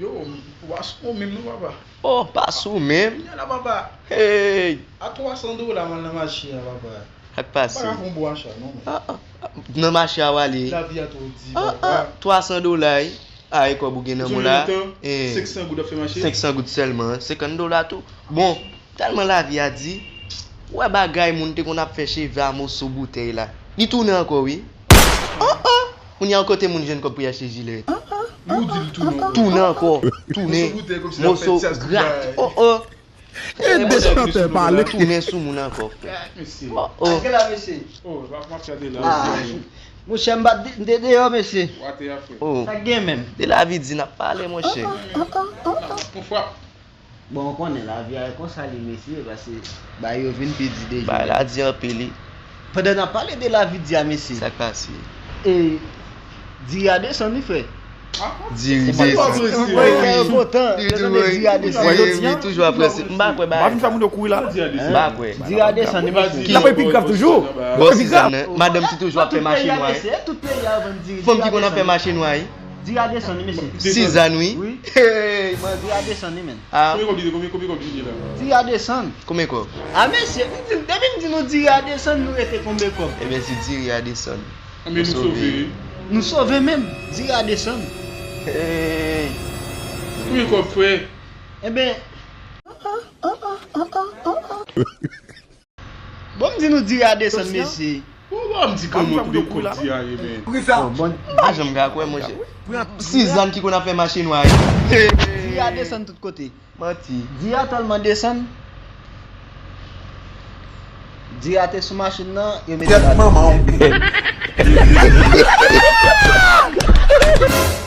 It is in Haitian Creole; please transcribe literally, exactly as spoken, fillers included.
Yo, ou pa sou ou menm non, papa. Oh, pa sou menm. Kounye a la, papa. Hey! A twa san dola m al nan mache a, papa. Ak pase. M pa ka fè yon bon acha non, men. Ah, ah, nan mache a w ale. Lavi a twò di, ah, papa. Ah, twa san dola, wi. Ah, e kòb ou gen nan men w la. Ou sonje lontan, eh, senk san goud ap fè mache? Senk san goud sèlman, senkant dola tou. Bon, tèlman lavi a di, ou wè bagay moun te konn ap fè cheve a moso boutèy la. Li tounen ankò, wi. Oh, oh! Kounye a, kote moun jwenn kòb pou y achte jilèt? Li ou di li tounen ankò? Tounen ankò. Tounen. Moso boutèy kòmsi l ap fè tyas gras. Oh, oh! E de chantè pale. Tounen sou moun ankò, frè. Mesye. Oh, oh. Al gen la, mesye. Oh, pa, pa fè de la. Ah, mesye. Monchè, m pa de, de deyò, mesye. Wate a fè. Oh. Sa k gen menm? De lavi di n ap pale, monchè. Pou frap. Bon, ou konnen lavi a e konsa li, mesye, paske bagay yo vin pi di de jou. Bagay la di anpil, wi. Pandan n ap pale de lavi di a, mesye. Sa k pase? E, diri a desann, wi, frè. Diri desann. Wi, frè yo kontan. Yo tande diri a desann. Wi, wi, toujou ap prese. M pa kwè bagay. M pa vin fè moun yo kouri la. M pa kwè. Diri a desann, wi, mesye. L ap pi grav toujou. Bon, Sizàn nan, madanm ki toujou ap fè mache nwa, wi. Tout peyi a vann diri. Fanm ki konn ap fè mache nwa, wi. Diri a desann, wi, mesye. Sizàn, wi. Wi. Hey, man. Diri a desann, wi, men. Ah. Konbyen kòb li ye? Konbyen, konbyen kòb li ye la? Diri a desann. Konbyen kòb? Ah, mesye, m di, depi m di nou diri a desann, nou rete konbyen kòb? Ebyen, si diri a desann, nou sove. Nou sove menm. Diri a desann. Hey. Konbyen kòb, frè? Ebyen, bon, m di nou diri a desann, mesye. Ou pa m di kòman konbyen kòb diri a ye, men. Bon, bon. M pa janm ka kwè, monchè. Sizàn ki konn ap fè mache nwa, wi. Diri a desann tout kote. Manti. Diri a tèlman desann. Diri a te sou machin nan, yo mete l atè. Tèt manman w.